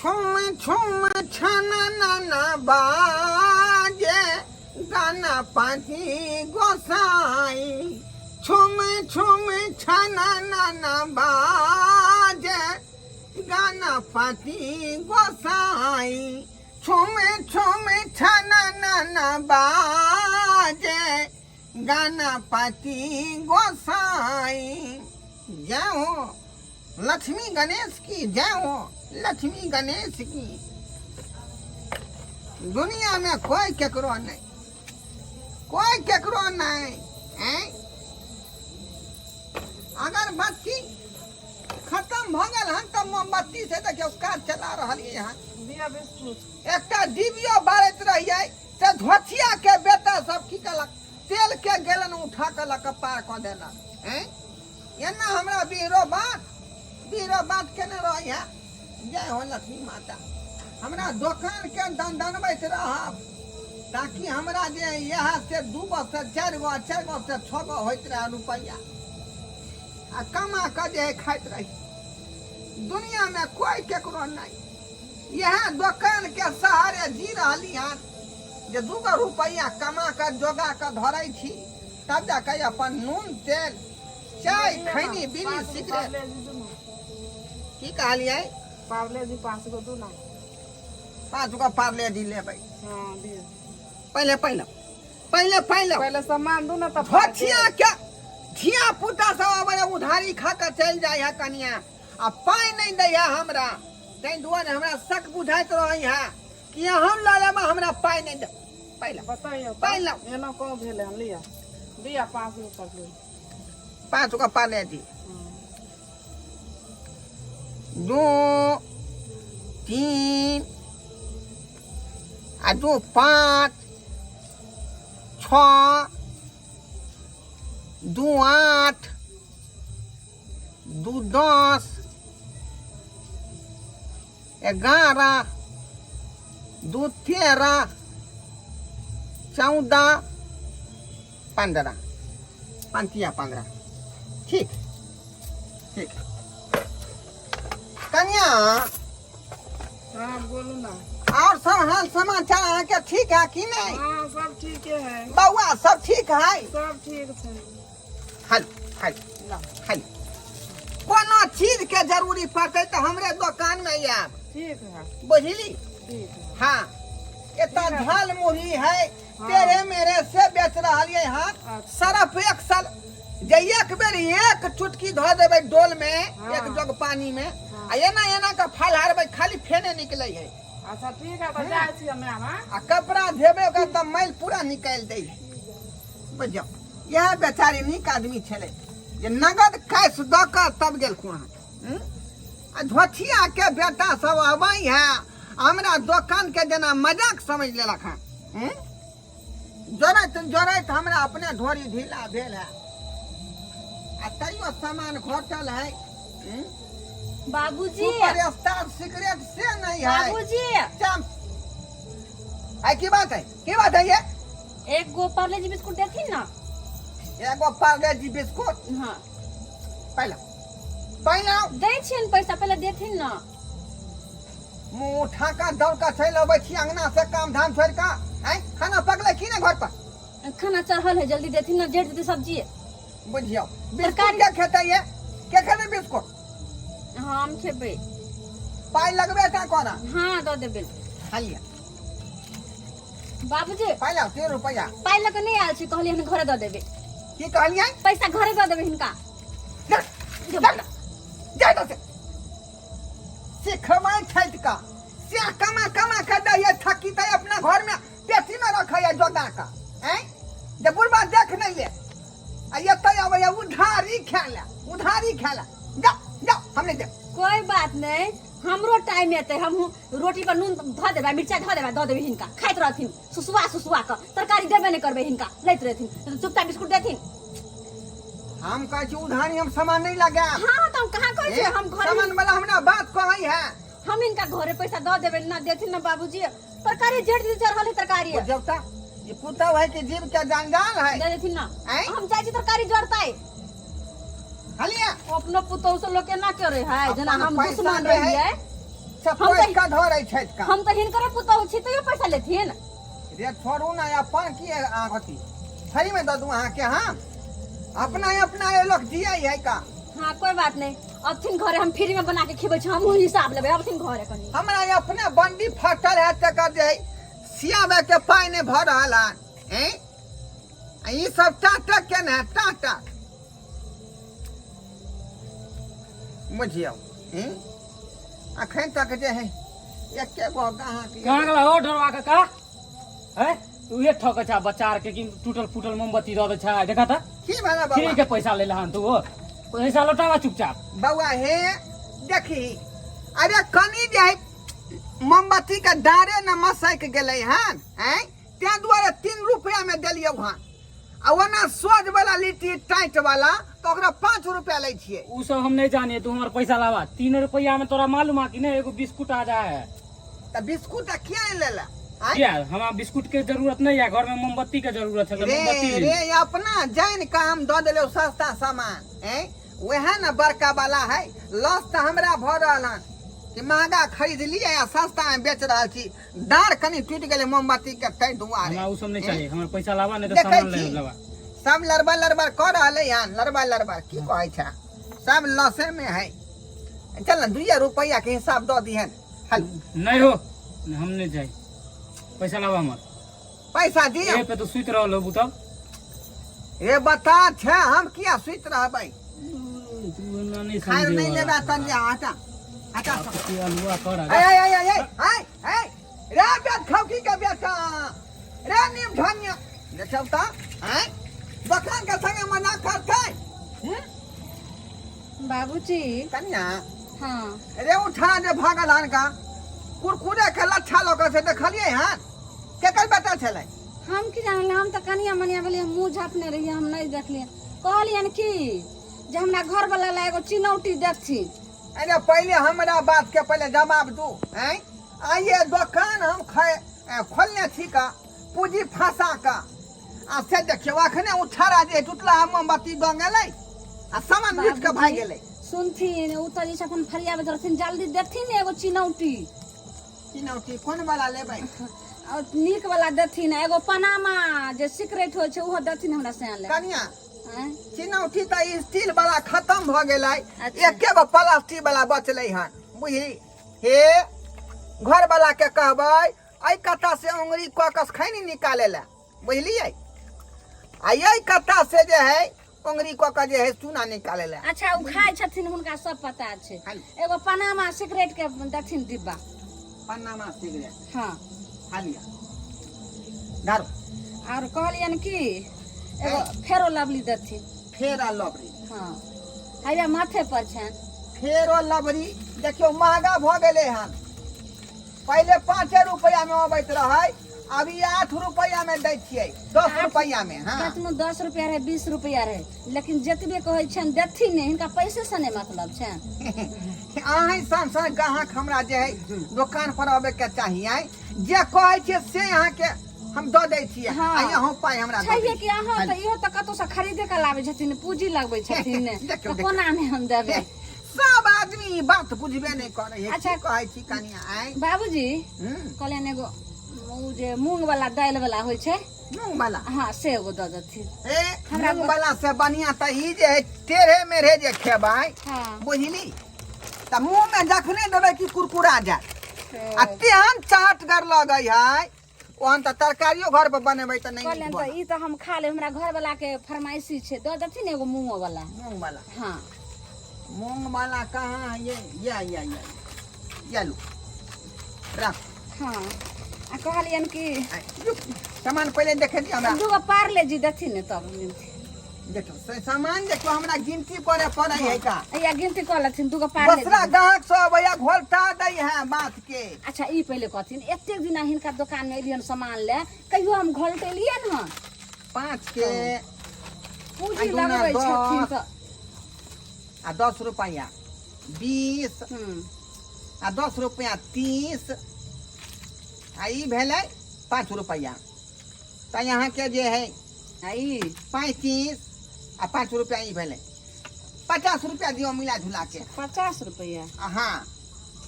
छुम छुम छना नाना बाजे गाना पाती गोसाई छुम छुम छना नाना बाजे गाना पाती गोसाई छुम छुम छना नाना बाजे गाना पाती गोसाई। जय हो लक्ष्मी गणेश की जय हो, लक्ष्मी गणेश की। दुनिया में कोई केकरो नहीं, कोई केकरो नहीं हैं। अगरबत्ती खत्म भ गेल हन तऽ मोमबत्ती से देखियौ काज चला रहलियै हन। दिया बिस्कुट। एकटा डिबियो बारैत रहियै तऽ धोथिया के बेटा सब की केलक, तेल के गेलन उठा के लऽ कऽ पार कऽ देलक हैं। एना हमरा बीरो बात बीरो बात केने रहै। जय हो लक्ष्मी माता। हमरा दोकान के दनदनबैत रहब ताकि हमरा जे इएह से 2 गो से 4 गो, 4 गो से 6 गो होइत रहे रुपैआ, आ कमा कऽ जे है खाइत रही। दुनिया में कोई केकरो नहीं, इएह दोकान के सहारे जी रहली हन जे 2 गो रुपैआ कमा कऽ जोगा कऽ धरै छी, तब जाके अपन नून तेल चाय खैनी बीड़ी सिगरेट। की कहलियै? पार्ले जी 5 गो दू ना। 5 गो पार्ले जी लेबै। हाँ, दियौ। पहिले पहिले पहिले पहिले पहिले सामान दू ना तब। धोथिया के धिया पुता सब आबै है, उधारी खा कऽ चलि जाइ है कनिया, आ पाइ नहि दै है हमरा, ताहि दुआरे हमरा शक बुझाइत रहै है कि हम लऽ लेब, हमरा पाइ नहि दे। पहिले बतैयौ तऽ। पहिले। एना कौन भेलै हन? लिअ दिअ 5 गो पार्ले। 5 गो पार्ले जी। 2 3 आ 2 5 6 2 8 2 10 11 2 13 14 15 पंतिया 15। ठीक ठीक कन्या। हाँ बोलू ना। और सब हाल समाचार अहाँ के ठीक है कि नहीं? हाँ सब ठीक है। बउआ सब ठीक है? सब ठीक है। हल हल हल कोनो चीज के जरूरी पड़तै तऽ हमरे दोकान में आयब। ठीक है। बुझली? ठीक है। हाँ एतऽ झाल मुरही है, तेरे मेरे से बेच रहलियै हन। अच्छा। सरफ एक साल जे एक बेर एक चुटकी धऽ देबै डोल में, हाँ। एक जग पानी में, हाँ। आ एना एना के फलहारबै खाली फेने निकलै है। अच्छा ठीक है, तऽ जाइ छी हमे आब, हाँ? आ कपड़ा धेबै ओकरा तऽ मैल पूरा निकालि दै है। बुझियौ इएह बेचारी नीक आदमी छलै जे नगद कैश दऽ कऽ तब गेलखुन हन। आ धोथिया के बेटा सब अबै है हमरा दोकान के जेना मजाक समझ लेलक हन। जोड़ैत जोड़ैत हमरा अपने ढोरी ढीला भेल है, आ तैयो सामान घटल है। बाबूजी। सुपर स्टार सिगरेट से नहीं है। बाबूजी। चम। आई की बात है, की बात है ये? एक गो पार्ले जी बिस्कुट देथिन ना। एगो पार्ले जी बिस्कुट? हाँ। पहला पहला दै छियनि पैसा, पहले देथिन ना। मुँह उठा कऽ दौड़ कऽ चलि अबै छी अंगना से काम धाम छोड़ि कऽ। आँय खाना पकलै की नहि घर पर? खाना चढ़ल है, जल्दी देथिन ना, जड़ देते सब्जी। बुझियौ बिस्कुट के खेतै ये? के खेतै बिस्कुट? हम खेबै। पाइ लगबे टा कोना? हाँ दऽ देबै। हलिया। बाबूजी। पाइ लाउ, 3 रुपैआ। पाइ लऽ कऽ नहि आयल छी, कहलियै हन घरे दऽ देबै। की कहलियै? पैसा घरे दऽ देबै हिनका। जा, जा, जा एतऽ से। सिखबै छथि का से कमा कमा के दैये, थकी दै अपना घर में पेटी में रखैया जोगा का, आँय जे बुढ़बा देख नहीं ले, आ एतऽ अबैया उधारी खाय ले, उधारी खाय ले। जा जा हम नहीं देब। कोई बात नहीं, हमरो टाइम एतै, हम रोटी पर नून धऽ देबै, मिर्चा धऽ देबै, दऽ देबै हिनका, खाइत रहथिन सुसुआ सुसुआ कऽ, तरकारी देबे नहि करबै हिनका, लैत रहथिन, चुपचाप बिस्कुट देथिन। हम कहै छी उधारी हम सामान नहीं लगायब। हाँ, तऽ हम कहाँ कहै छियै, हम घरे सामान वाला हमरा बात कहै है। हम हिनका घरे पैसा दऽ देबै ना, देथिन ना बाबूजी। तरकारी जेठ दिन चढ़ल है तरकारी। बुझियौ तऽ ई पुतहु है कि जीव के जंजाल है। दे देथिन ना। आँय? हम जाइ छी तरकारी जड़तै। हलिया। अपनो पुतहु से लोग केना करे है, जेना अपन हम पैसा दुश्मन जे है। रहियै। सब हम पैसा धरै छथि का हम तऽ हिनकरे पुतहु छी तैयो पैसा लेथिन। रे छोड़ू ना, अपन की अथी फ्री में दऽ दू अहाँके? हम अपना अपना ये लोग जिये है का। हाँ, कोई बात नहीं, अबथिन घरे हम फ्री में बना के खिबै छी, हमहूँ हिसाब लेबै। अबथिन घरे कनी। हमरा ये अपने बंडी फटल है, तकर जे है सियाबे के पाइ नहि भऽ रहल हन। हैं, आ ई सब टाटक के ने टाटक बुझियौ। हैं, अखन तक जे है एके गो ग्राहक। कहाँ गेला हो ढोरवा काका? हैं, उहे ठकै छै बच्चा आर के कि टूटल फूटल मोमबत्ती दऽ दै छै। देखा तऽ। की भेलै फ्री बौआ? के पैसा ले हन तू, पैसा लौटावा चुपचाप। बौआ हे देखी, अरे कनी जे है मोमबत्ती के डारे न मसैक गेलै हन, हैं, ताहि दुआरे 3 रुपया में देलियौ हन। आ ओना सोझ वाला लिट्टी टाइट वाला तऽ ओकरा 5 रुपया लै छियै। उ सब हम नहीं जानिए, तू हमर पैसा लावा। 3 रुपया में तोरा मालूम है कि नहीं एगो बिस्कुट आ जाए है? तऽ बिस्कुट आ किया नहि लेला आँय? क्या हमरा बिस्कुट के जरूरत नहीं है, घर में मोमबत्ती के जरूरत है तो रे मोमबत्ती ले। रे, अपना जान के हम दऽ देलियौ सस्ता सामान। हैं, वएह ने बड़का वाला है। लॉस तऽ हमरा भऽ रहल हन कि महंगा खरीद लिए आ सस्ता में बेच रहल छी। डार कनि टूटि गेलै मोमबत्ती के ताहि दुआरे। हमरा उ सब नहीं चाहिए, हमरा पैसा लावा नहीं तो देखै सामान ले छी। लावा। सब लड़बड़ लड़बड़ कऽ रहलै हन, लड़बड़ लड़बड़। की कहै छै, सब लॉसे में है। चल ने, 2 रुपैआ के हिसाब दऽ दिहन हल। नहीं हो, हम नहीं जाए, पैसा लावा हमर। पैसा दियौ। ए पे तो सुति रहल होबू तब। हे बता छै, हम किया सुति रहबै? तू एना नहीं खाय समझे नहीं वाला। लेबा तन जे हटा हटा। तू अलुआ कर। ऐ ऐ ऐ ऐ ऐ ऐ रे बेट खौकी के बेटा रे, नीम धनिया देखब त हैं दोकान के संगे मना करतै। हम्म? बाबूजी। कन्या। हाँ। रे उठा जे भागल हन का कुरकुरे के लच्छा लऽ कऽ, से देखलियै हन? केकर बेटा छलै? हम की जानलियै, हम तऽ कनिया मनिया भेलियै, मुँह झाँपने रहियै, हम नहि देखलियै। कहलियनि कि जे हमरा घरवला ला एगो चिनौटी देखथिन। अरे पहिले हमरा बात के पहिले जवाब दू। हैं, आइए दोकान हम खोलने छी का पूंजी फंसा का, आ से देखियौ अखने उठारा जे टूटला मोमबत्ती दऽ गेलै आ सामान लूटि कऽ भागि गेलै। सुनथिन, ओ तऽ जे छै अपन फरियाबैत रहथिन, जल्दी देथिन ने एगो चिनौटी। चिनौती कोन वाला लेबै? और नीक वाला देथिन, एगो पनामा जे सिगरेट होइ छै ओहो देथिन हमरा से ले। कनिया। आँय? चिनौती तऽ स्टील वाला खत्म भऽ गेलै। अच्छा। एके गो प्लास्टिक वाला बचलै हन, बुझली? हे घर वाला के कहबै एहि कत्ता से उंगरी कऽ कऽ खैनी निकाले ला, बुझलियै? आ एहि कत्ता से जे है उंगरी कऽ कऽ जे है चूना निकाले ला। अच्छा, ओ खाइ छथिन, हुनका सब पता छै। खाइ। एगो पनामा सिगरेट के देथिन डिब्बा। Panama cigarette? हाँ। खा लिया, धरो। और कहलियनि कि एगो फेरो लवली देथिन। फेरा लबरी? हाँ, हैया माथे पर छनि। फेरो लबरी देखियौ महगा भऽ गेलै हन। पहिले 5 रुपैआ में अबैत रहै, अभी 8 रुपैआ में दै छियै, 10 रुपैआ में। हाँ। कतनो 10 रुपया रहै, 20 रुपया रहै, लेकिन जतबे कहै छनि देथिन ने, हिनका पैसे से नहि मतलब छनि। अहीं सन सन ग्राहक हमरा जे है दोकान पर अबै के चाही। आइ जे कहै छियै से अहाँके हम दऽ दै छियै। हाँ। आ अहूँ पाइ हमरा दऽ छैहे दै। कि अहाँ तऽ इहो तऽ कतौसँ खरीदे के लाबै छथिन, पूंजी लगबै छथिन ने। देखियौ, तऽ कोना नहि हम देबै? सब आदमी ई बात बुझबे नहि करै है। अच्छा। की कहै छी कनिया आइ? बाबूजी। कहलियनि एगो ओ जे मूंग वाला दालि वाला होइ छै। मूंग वाला? हाँ, से एगो दऽ देथिन। ए हमरा मूंग वाला से बढ़िया तऽ ई जे है टेढ़े मेढ़े जे खेबै, हाँ। बुझली, तऽ मुंह में जखने देबै कि कुरकुरा जायत आ तेहन चहटगर लगै है, ओहन तऽ तरकारियो घर पर बनेबै तऽ नहि नीक कहलियनि तऽ बनत। ई तऽ हम खा लेब, हमरा घर वाला के फरमाइशी छै, दऽ देथिन एगो मूंगो वाला। मूंग वाला? हाँ। मूंग वाला कहाँ है? ये या या या या लो, रख। हाँ, आ कहलियनि कि आइ, रुक, सामान पहिले देखे दियौ हमरा। दूगो पारले जी देथिन ने तब मिलथिन। देखो से सामान देखो, हमरा गिनती करे पड़ै है का। या गिनती कऽ लेथिन, दूगो पारले जी। दोसरा ग्राहक सब अबैया, घोलटा दै है बात के। अच्छा, ई पहिले कहथिन, एतेक दिना हिनका दोकान मे एलियन सामान ले, कहियो हम घोलटेलियन हन? 5 के पूंजी आ दूना लगबै छथिन 10। तऽ आ 10 रुपैआ 20 आ 10 रुपैआ 30 आ ई भेलै 5 रुपैआ, तऽ अहाँके जे है आ ई 35 आ 5 रुपैआ ई भेलै 50 रुपैआ दियौ मिला जुला के। 50 रुपैआ? आ हाँ।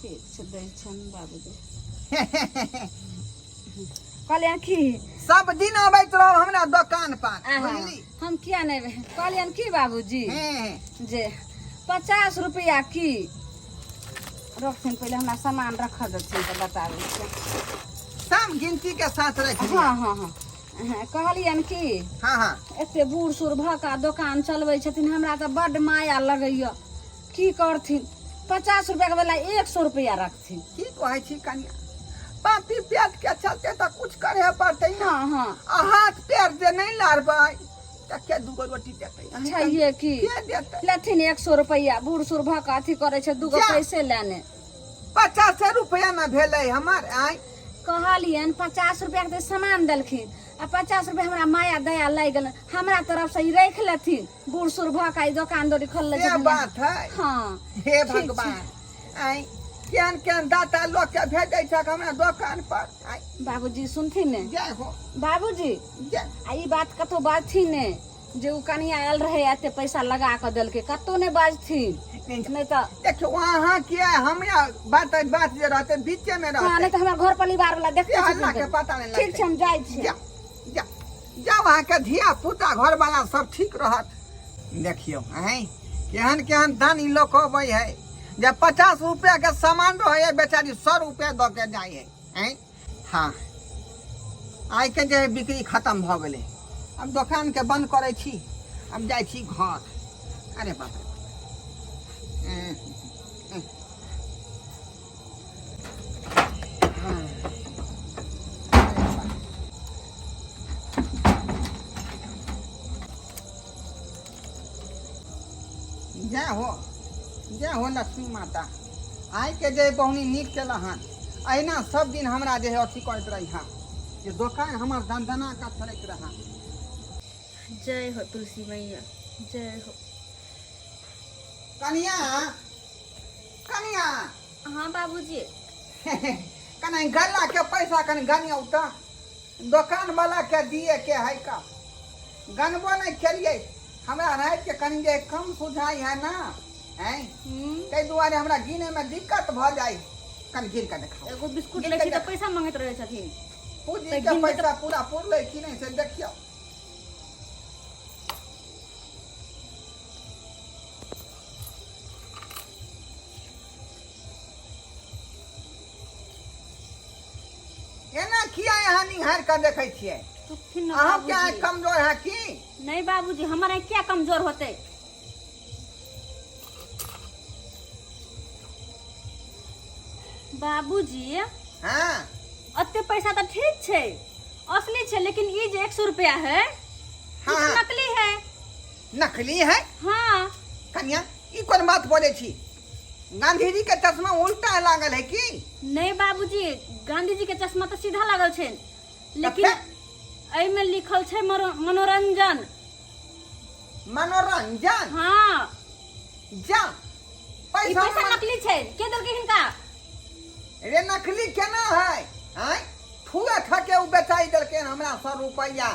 ठीक छै, दै छनि बाबूजी। कहलियनि की सब दिन अबैत रहब हमरा दोकान पर। आहा, बुझली? हम किया नहि एबै? कहलियनि की बाबूजी हें, जे 50 रुपैआ की रखथिन, पहिले हमरा सामान रखऽ देथिन तऽ बताबै छियै। सब गिनती के साथ रख लिअ। हँ हँ हँ हँ, कहलियनि की हँ हँ एते बूढ़ सूढ़ भऽ कऽ दोकान चलबै छथिन, हमरा तऽ बड्ड माया लगैया। की करथिन, 50 रुपैआके बदला 100 रुपैआ रखथिन। की कहै छी कनिया, पापी पेट के चलते तऽ कुछ करे पड़तै ने। हँ हँ आ हाथ पैर जे नहि लड़बै तऽ के दूगो रोटी देतै? अहीं छैहे की। के देतै? लेथिन 100 रुपैआ, बूढ़ सूढ़ भऽ कऽ अथी करै छै, दूगो जा। पैसे लेने। 50 रुपैआ ने भेलै हमर आँय। कहलियनि 50 रुपैआके तऽ सामान देलखिन आ 50 रुपैआ हमरा माया दया लागि गेल, हमरा तरफसँ ई राखि लेथिन। बूढ़ सूढ़ भऽ कऽ ई दोकान दौरी खोलले से छथिन। बात है। हँ। हे ठीक छै। भगवान, आँय, केहन केहन दाता लोक के भेजै छक हमरा दोकान पर आँय। बाबूजी सुनथिन ने? जय हो। बाबूजी। जय। आ ई बात कतहु बाजथिन ने जे ओ कनिया आयल रहे एते पैसा लगा कऽ देलकै, कतहु नहि बाजथिन। नहि तऽ देखियौ अहाँ के हमरा बात बात जे रहतै बीचे में हँ, रहतै। नहि तऽ हमरा घर परिवार वाला देखते से हल्ला छथिन। के पता नहि ठीक लगतै। छै, हम जाइ छी। जा जा जाउ, अहाँके धिया पुता घर वाला सब ठीक रहत। देखियौ आँय, केहन केहन दानी लोक अबै है जे 50 रुपया के सामान रहै है, बेचारी 100 रुपया दऽ के जाइ है। आँय, हँ, आइ के जे बिक्री खत्म भऽ गेलै, आब दोकान के बंद करै छी, आब जाइ छी घर। अरे बाप रे। जय हो, जय हो लक्ष्मी माता। आइ के जे बहुनी नीक केल हन, अहिना सब दिन हमरा जे है अथी करैत रही हँ जे दोकान हमर दनदना का चलैत रहा। जय हो तुलसी मैया, जय हो। कनिया, कनिया। हाँ बाबूजी। कनि गल्ला के पैसा कनि गनियौ तऽ, दोकान वाला के दिए के है का, गनबो नहीं केलिए। हमरा राति के कनि जे कम सुझाई है ना हैं, ताहि दुआरे हमरा गिने में दिक्कत भऽ जाइ, कनि गिन के देखाउ। एगो बिस्कुट गिन लै के छी तऽ देखाउ। पैसा मांगैत रहै छथिन। पूंजी तऽ के गिन के पैसा पूरा पुरलै कि नहि से देखियौ। एना किया यहाँ निहार कऽ देखै छियै? रुकथिन ने। अहाँ के आँखि बाबूजी। कमजोर है की? नहीं बाबूजी, हमर आँखि किया कमजोर होते? बाबूजी। हाँ। अते पैसा तऽ ठीक छै, असली छै, लेकिन ई जे 100 रुपया है, ई हाँ। तऽ नकली है। नकली है? हाँ। कन्या, ई कोन बात बोले छी? गांधी जी के चश्मा उल्टा लागल है की? नहीं बाबूजी, गांधी जी के चश्मा तऽ सीधा लागल छै, लेकिन एहिमे लिखल छै मनोरंजन। मनोरंजन? हाँ। जा ई पैसा पैसा नकली छै, के देलकै हिनका? रे नकली केना है? आँय, ठुए ठके ओ बेचाई देलकै हमरा 100 रुपैआ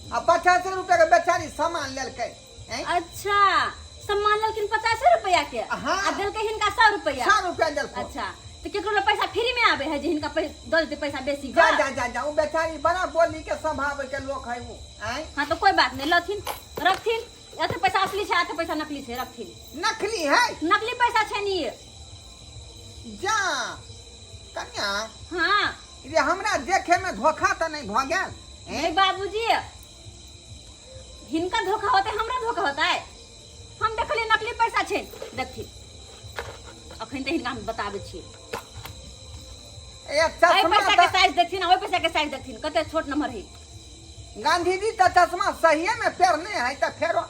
आ 50 रुपया के बेचारी सामान लेलकै। आँय? अच्छा, सामान लेलखिन 50 रुपया के। हाँ। आ देलकै हिनका 100 रुपया। 100 रुपया देलको। अच्छा, तऽ केकरो लग पैसा फ्री में आबे है जे हिनका दऽ देतै पैसा बेसी? जा। के जा जा जा, ओ बेचारी बड़ा बोली के स्वभाव के लोक है वो। आँय? हाँ, तो कोई बात नहीं, लथिन, रखथिन। एते पैसा असली छै, एते पैसा नकली छै, रखथिन। नकली है? नकली पैसा छै नी। जा कन्या। हाँ। रे हमरा देखे में धोखा तऽ नहीं भऽ गेल? नहीं बाबूजी, हिनका धोखा होते हमरा धोखा होता है? हम देखलिए नकली पैसा छै, देखथिन अखन तऽ हिनका हम बताबै छियै। ए एहि चश्मा पैसा के तऽ साइज देखथिन आ ओहि पैसा के साइज देखथिन, कते छोट नंबर है। गांधी जी तऽ चश्मा सहिए में पेरने है तऽ फेरो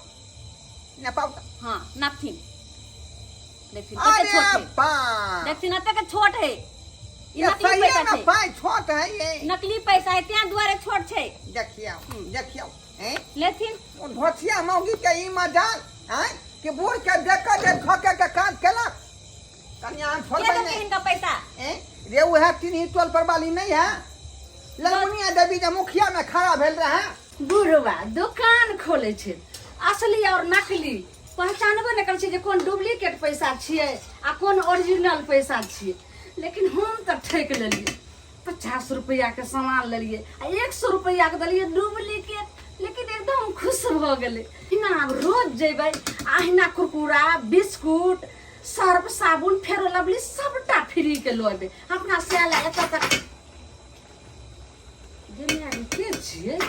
नेपाल। हाँ, नापथिन, देखथिन कते अरे छोट है। बा देखथिन, एते के छोट है ई। ये नकली सहिए पैसा में छै। पाई छोट है ये। नकली पैसा है, त्यां दुआरे छोट छै। देखियौ, देखियौ हैं। लेथिन। ओ धोछिया मौगी के ई मजाल हैं कि बूढ़ के देख के जे ठके के काज केलक। कनिया, हम के छोड़बै देलकै नहीं। हिनका पैसा? हैं रे, उएह तिन्ही टोल पर वाली नहीं है ललमुनिया देवी जे मुखिया में खड़ा भेल रहे? बुढ़वा दोकान खोले छै, असली और नकली। पहचानबो नहि करै छियै जे कोन डुप्लीकेट पैसा छियै आ कोन ओरिजिनल पैसा छियै। लेकिन हम तऽ ठकि लेलियै, 50 रुपैआके सामान लेलियै आ 100 रुपैआके देलियै डुप्लीकेट। लेकिन एकदम खुश भऽ गेलै। एना आब रोज जेबै आ अहिना कुरकुरा, बिस्कुट, सर्फ, साबुन, फेरो लवली सबटा फ्री के लऽ एबै अपना से लए एतऽ तक। के छियै,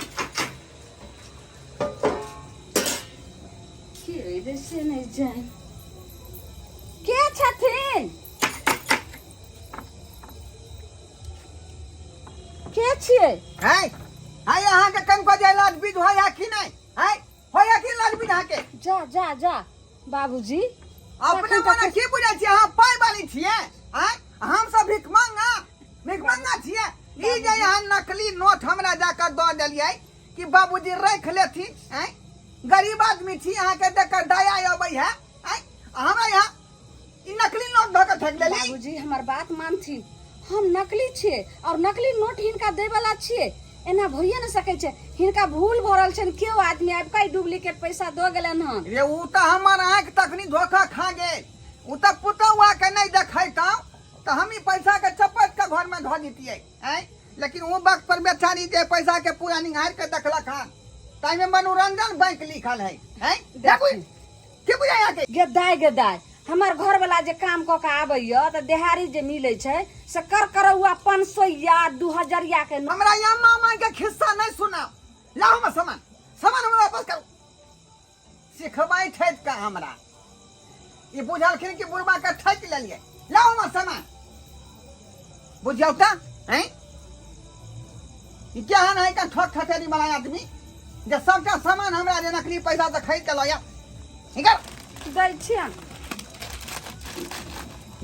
के अयलै से नहि जानि। के छथिन, के छियै? है है, अहाँके कनिको जे लाज बीज होइया कि नहि? है, होइया कि लाज बीज अहाँके? जा जा जा बाबूजी। अपने मने की बुझै छियै अहाँ? पाइ वाली छियै? आँय, हम सब भिखमंगा भिखमंगा छियै? ई जे अहाँ नकली नोट हमरा जाकऽ दऽ देलियै कि बाबूजी राखि लेथिन, आँय, गरीब आदमी छी, अहाँके देख कऽ दया अबै है, आँय, हमरा यहाँ ई नकली नोट धऽ कऽ ठकि लेली। बाबूजी, हमर बात मानथिन, हम नकली छियै और नकली नोट हिनका दै वाला छियै, एना भइए नहि सकै छै। हिनका भूल भऽ रहल छनि, केओ आदमी आबि कऽ डुप्लीकेट पैसा दऽ गेलनि हन। रे, उ तऽ हमर आँखि तखनी धोखा खा गेल। उ तऽ पुतौआ के नहि देखैतहुँ तऽ हम ई पैसा के चपट के घर में धऽ दितियै, आँय। लेकिन ओ वक्त पर बेचारी जे पैसा के पूरा निहार के देखलक हन, ताहिमे मनोरंजन बैंक लिखल है। आँय, देखू, के बुझाय अहाँके? गे दाय, गे दाय, हमर घरवला जे काम कऽ के आबैया तऽ देहारी जे मिलै छै से कर करौआ 500 2000 के। हमरा यहाँ मामा के खिस्सा नहीं सुनाओ। लाओ हमर सामान, सामान हमरा वापस करू। सिखबै छथि का हमरा? ई बुझलखिन कि बुढ़बा के ठकि लेलियै। लाओ हमर सामान। बुझियौ तऽ, हैं, ई केहन है का ठक ठठेरी वाला आदमी जे सबटा सामान हमरा जे नकली पैसा से खरीद के लऽ आयल। निकाल। दै छियनि।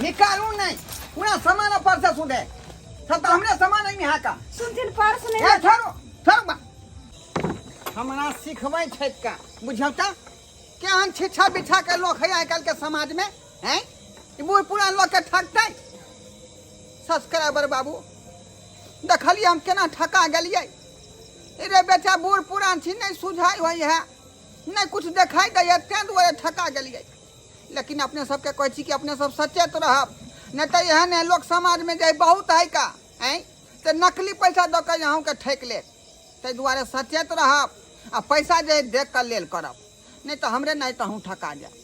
निकालू नहि, पूरा सामान ऊपर से सुधे सब तऽ हमरे सामान है यहाँ का। सुनथिन, पर्स नहि। ए, छोड़ू छोड़ू बा। हमरा सिखबै छथि का? बुझियौ तऽ केहन छिछा बिछा के लोक है आइ काल्हि के समाज में। हैं, ई बूढ़ पुरान लोक के ठकतै? सब्सक्राइबर बाबू, देखलियै हम केना ठका गेलियै। रे बेटा, बूढ़ पुरान छी, नहि सुझाइ होइ है, नहि कुछ देखाइ दैए, ताहि दुआरे ठका गेलियै। लेकिन अपने सबके कहै छी कि अपने सब सचेत रहब, नहि तऽ एहन एहन लोक समाजमे जे बहुत है का, आँय, तऽ नकली पैसा दऽ कऽ अहूँके ठकि लेत। ताहि दुआरे सचेत रहब आ पैसा जे है देख कऽ लेल करब, नहि तऽ हमरे नहि तऽ अहूँ ठका जायब।